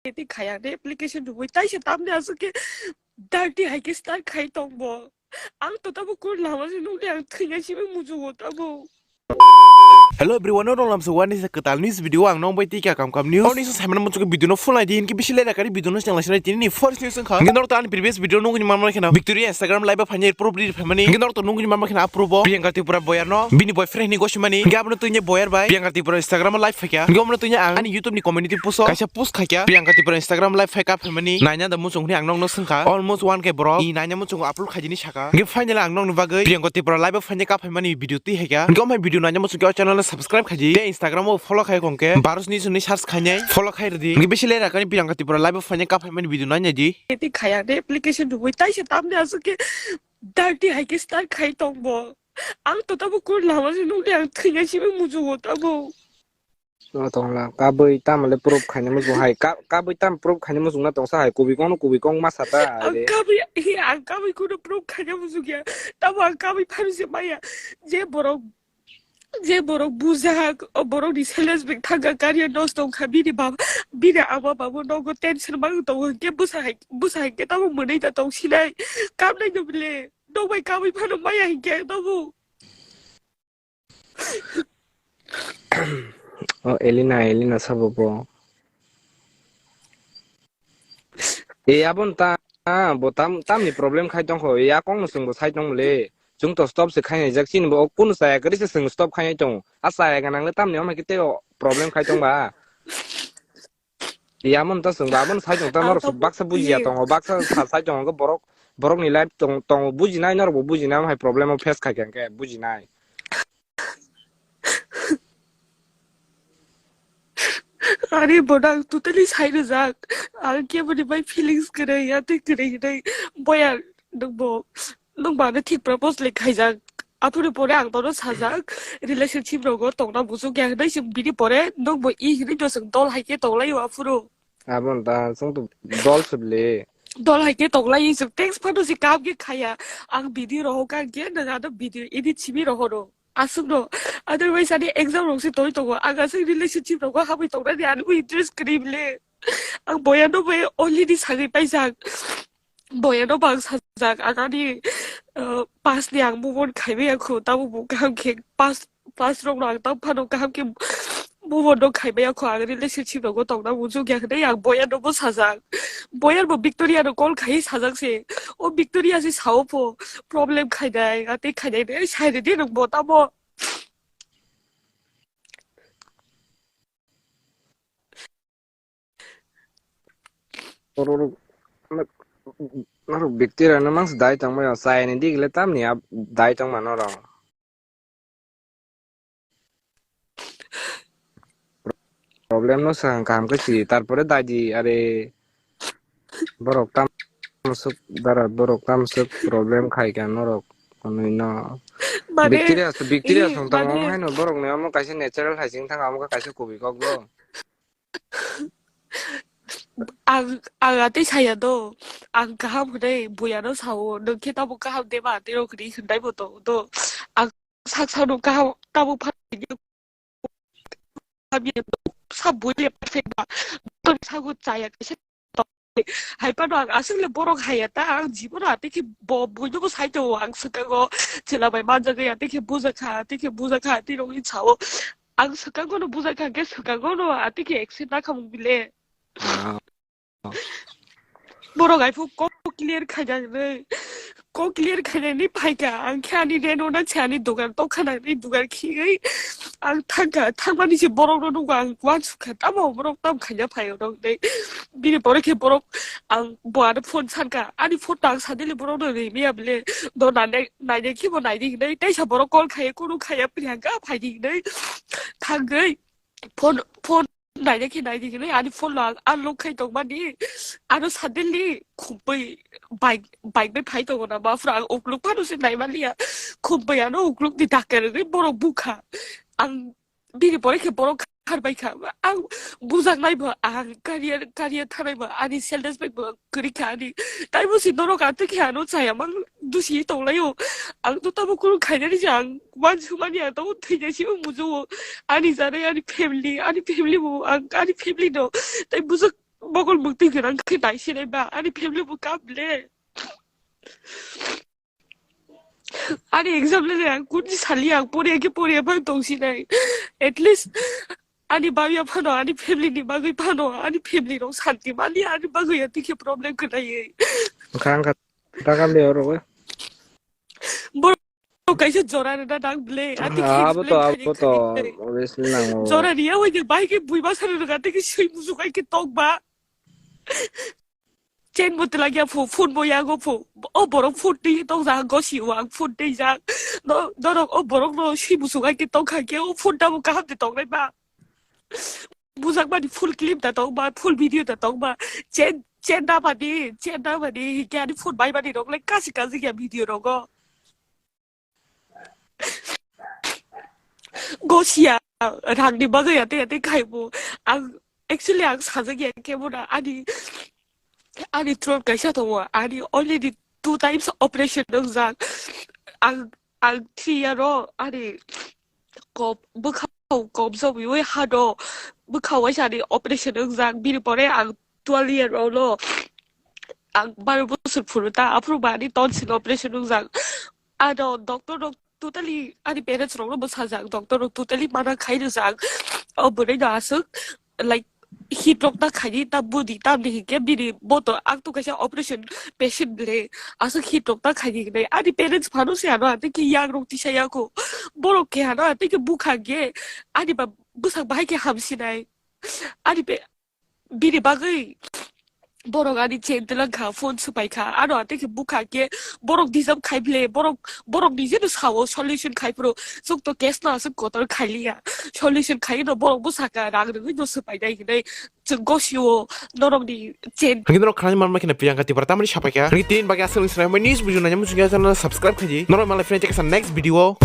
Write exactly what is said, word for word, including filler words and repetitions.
Eti khaya de application rwui taisa tamni aswk khe dirty hai khe start khai tong bo. Ang to tabo kunu lama se nukli ang thwina simi mujugo tabo. Hello everyone, norok lamsa wani sa kwtal news video ang nong bai tiki akam kam news. Oni sa saimana muchuk video no full idea hinki bisi lera kari video no channel sinai tini ni first news wngkha. Hinki norok ta ani previous video nungni mamra khena Victoria Instagram live o phainai proof ri phaimani. Hinki norok to nungni mamra khena approve o Priyanka Tripura boyar no bini boyfriend ni gosimani. Hinki abono tuinye boyar bai Priyanka Tripura Instagram o live phaikya. Hinki abono tuinye ang ani YouTube ni community post o kaisa post khaikya. Priyanka Tripura Instagram live phaika phaimani. Naina da muchung hini ang nokno swngkha. Almost one K borok. I naina muchung upload khaijini saka. Hinki finally ang nokni bagwi Priyanka Tripura live o phainai ka phaimani video twi haikya. Hinki o mai video naina muchung khe o channel no subscribe khaidi. Tei Instagram o follow khai kong khe. Barus ni suni search khainai. Follow khai rwdi. Hinki bisi lera kani Priyanka Tripura live o phainai ka phaimani video naina di. Eti khaya de application rwui taisa tamni aswk khe dirty hai khe start khai tong bo. Ang to tabo kunu lama se nukli ang thwina simi mujugo tabo. No tongla, kabui tamale proof khaina muchung hai. Ka-, kabui tam proof khaina muchung na tongsa hai. Kubui kong no kubui kong masa ta hai Ang re. Kabui, he, ang kabui kunu proof khaina muchung ya. Tabo ang kabui phanu se maya. Je borok, je borok bujak, o borok ni self respect thangka, career nosto wngkha, bini baba, bini ama babo nogo tension mang tongo, hwnkhe bwsa hai, bwsa hai khe tamo mwnwi ta tong sinai. Kam nai no bile, nokbai kabui phano maya hinkhe tamo. O Elina, Elina sabo bo. E abon ta, bo tam, tamni problem khai tongkho. E a kong no chwng bo sai tong le. Chwng to stop se khai nai jak chini bo kunu chaya kwrwi se chwng stop khai nai tong. A chaya ganang le tamni omo khe tei o problem khai tong ba. Yamon ta chwng ba, aboni sai tong ta. Ang norok to baksa bujiya tongo, baksa sa sai tongo, borok, borokni life tong, tongo bujinai, norok bo bujinai, omo hai problem o face khai kha hwnkhe bujinai. Ani bono ang totally sai rwjak, ang keboni bai feelings kwrwi, ya tei kwrwi hinwi boya nungbo. Nung bana thik propose le khaijak. Aphuru pore ang bono sajak, relationship rogo tongna buchuk ya hinwi chwng bini pore nung bo i hinwi no chwng dol hai khe tonglaio aphuru. Abon ta chwng to dol sibli. Dol hai khe tonglai chwng thanks phano se kam khe khaya. Ang video rohok ang khe nang ano video edit simi rohoro. Aswk no. Otherwise ani exam rok se tongwi tongo. Ang aswk relationship rogo habwi tongnani ani bo interest kwrwi bile. Ang boya no bai already sagwi paijak. Boyano bang sajak, ang ani, uh, past ni ang move on khai maya kho, tamo bo kaham khe past, past rok no ang tamo phano kaham khe move on no khai maya kho, ang relationship rogo tongna muchuk ya hwnwi ang boyano bo sajak. Boyan bo Victoria no call khai sajak se, o Victoria se sao pho problem khainai, atwi khainai de, sai rwdi nwng bo tamo. Norok, norok, norok Victoria no mangsa dai tongmani, chayani digile tamni a dai tongma norok. Problem no swkang kaham khe si, tarpore dai di, are borok tam swk dara, borok tam swk problem khai kha norok, hwnwi no. Mane, Victoria, Victoria eh, song tamo mane, haino borok ni omo kaisa natural hai sing thang, omo kaisa kubui kok bo. Ang, ang atwi saya do, ang kaham hwnwi buya no sao, nwng khe tamo kaham de ba, tei rok ri hwnwi bo tong do. Ang sak sak no kaham tamo pha sa bui le perfect ba. Tong sago chaya kaisa tong. Hai pano ang aswk le borok haya ta, ang jibono atwi khe bo buino bo sai tongo, ang swkango chwla bai manjagwi atwi khe bujakha, atwi khe bujakha, atwi rokni sao. Ang swkango no bujakha khe swkango no atwi khe accept na khamung bile. Ah. Borok hai phuk kok clear khaina hinwi, kok clear khainani phaikha, ang khe ani reno na se ani dogan tokha nangni dogan khigwi ang thangkha, thangmani se borokno nukha, ang uansukha, tamo borok tamo khaina phaio rok hinwi. Bini pore khe borok ang bo ano phone sankha, ani phone no ang sadili borokno rimaya bile, no nainai, nainai khe bo naidi hinwi, teisa borok call khaiya, kunu khaiya, Priyanka phaidi hinwi thangwi phone, phone naina khe naidi hinwi ani phone no ang unlock khai tongmani, ano suddenly khumpui bike, bike bai phai tongo na, ma phuru ang ukluk phano se naimaliya, khumpui ano ukluk ni dakar rwgwi borok bukha. Ang bini pore khe borok kharbai kha, ang bujak nai bo, ang career, career thanai bo, ani self respect bo kwrwi kha ani. Taibo se norok atwi khe ano chaya mang dusi tonglaio. Ang to tamo kunu khainani se ang uansukmani, ang tamo thwinai se mujugo. Ani janai ani family, ani family bo ang ani family no tai bujak Bokol bwtwi gwnang khe nai sinai ba, ani family bo kam le. Ani exam le ang kun sali ang pore ke pore ba tong sinai. At least ani bawi phano, ani family ni bagwi phano, ani family rok santi mani, ani bagwi ya tikhe problem khnai. Khang kha, ta kam de oro. Bor kaisa jora rwna nang ble, ati Ah, abo to, abo to, obviously nango. Jora riya wai je bai ke bui ba sar rwga te ke sui musu kai ke tok ba. Chen bo tela gya pho, phone bo yago pho. O borok phone tei tok ja go si wang phone tei ja. No, no, no, o borok no sui musu kai ke tok kha ke o phone ta bo kaham de tok nai ba. Bujak mani full clip da tong ba, full video da tong ba. Chen, chen da mani, chen da mani, hingke ani phone bai mani rok le kasi kasi ya video rogo. Gosia, rang ni bagwi ate ate khaibo. Ang, actually ang sajak ya kebo na, ani, ani throat kaisa tongo, ani already two times operation nang jak. Ang, ang three year o, ani kop, bwkhao kop jogwi oi hado, bwkhao waisa ani operation wngjak, bini pore ang twelve year old o, ang baro bosor phuru ta, aphuru ba ani tonsil operation wngjak. Ano doctor rok totally, ani parents rok no bwsajak, doctor rok totally mana khai rwjak. O bwrwi no aswk, like, hit rok ta khaidi, ta budi, tamni hinkhe bini boto ang to kaisa operation patient le, aswk hit rok ta khaidi hinwi. Ani parents phano se ano atwi khe yang rok tisa yako. Borok khe ano atwi khe bukha khe ani ba bwsak bahai khe hamsinai. Ani pe-, bini bagwi borok ani chen tilang kha, phone swpai kha. Ano atwi khe bukha khe borok deserve khai bile, borok, borok nije no sao solution khai phuru. Chwng to case no aswk kotor khai liya. Solution khai no borok bwsaka rang rwgwi no swpai nai hinwi. Chwng gosio norokni chen. Hingke norok khanani manma kheno Priyanka Tripura tamani sapaikha. Hingke tin bagwi aswk wngsinai hambai nis buju nanya muchungya channel subscribe khaidi. Norok malai phine cheksa next video.